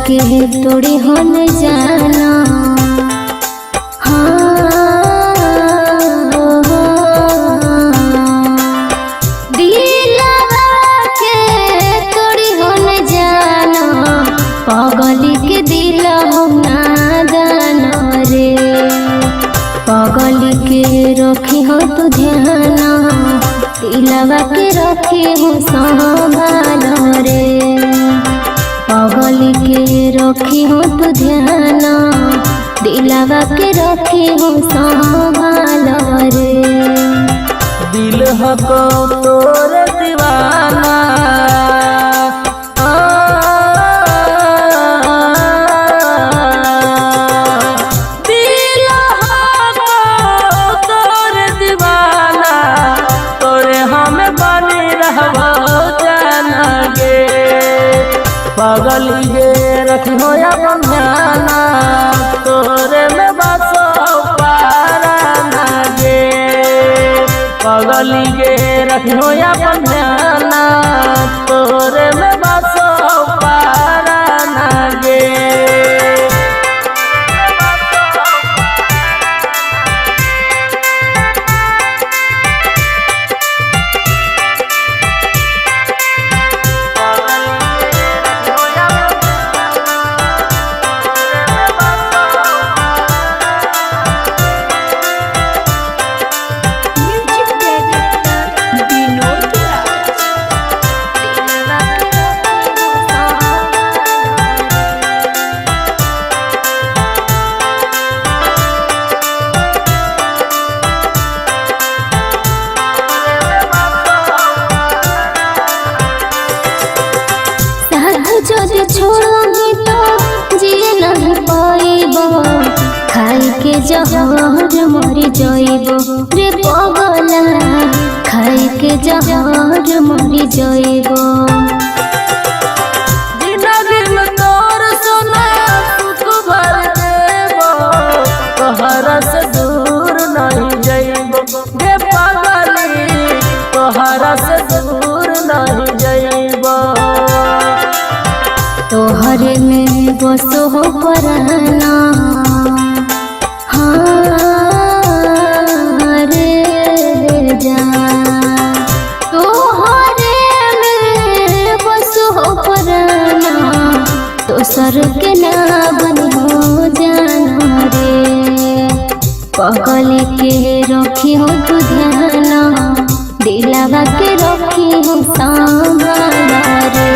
के तोड़ी हो न जाना। हाँ, दिलवा के तोड़ी हो न जाना, पगली के दिल हो ना दाना रे। पगली के रखी हो तू ध्यान, दिलवा के रखी हो संभाल रे। पगली के रखी हो तू ध्यान, दिलवा के रखी हो संभाल रे। दिल हको तोर दीवाना, दिल हको तोर दीवाना, तोरे हम बनी रहबो जाना गे। पगल गे रखिहो अपन ध्याना, तोरे में बसो पाराना गे। पगली गे रखिहो अपन ध्याना, तोरे में बसो पाराना गे। म्यूजिक डायरेक्टर विनोद राज। साथ যদি छोड़बी तो जिए नहीं पाइब, खाई के जहर मर जाइब रे पगला, खाई के जहर मर जाइब। जिंदगी में तोर सोना सुख भर देबो, तोहरा से दूर नहीं जइबो गे पगली, तोहरा से दूर नहीं जइबो। तोहरे में बसो हो पराना, हाँ रे जान। तोहरे में बसो हो पराना, दोसर के ना बन हो जाना रे। पगल के रखी हो तू ध्यान, दिलवा के रखी हो संभाल रे।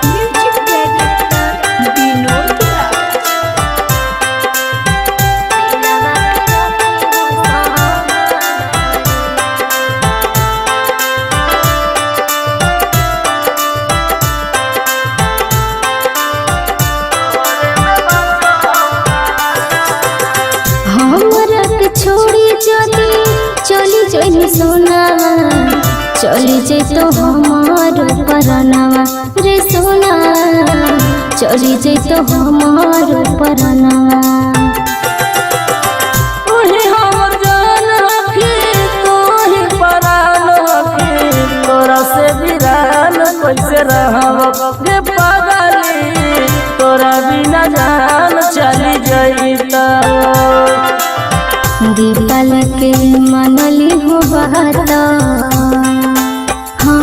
म्यूजिक डायरेक्टर विनोद राज। हमरा के छोड़ी जदी चली जइनी सोना, चली जइतो हमार परनवा रे सोना, चली जइतो हमार परनवा। तूही हमर जान हखी, तूही परान हखी, तोरा से बिरान कैसे रहब गे पगली, तोरा बिना जान चली जइता। दीपाल के मनली हो बात, हाँ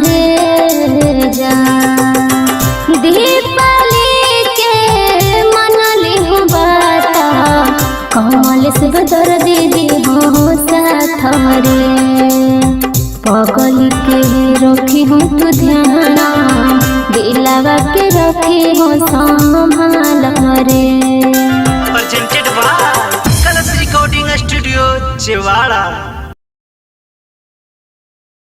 रे जान। दीपाली के मनली हो बात, कमल से बदर दीदी हो साथ रे। पगल के रखी हो तू ध्यान, दिलवा के रखी हो संभाल रे।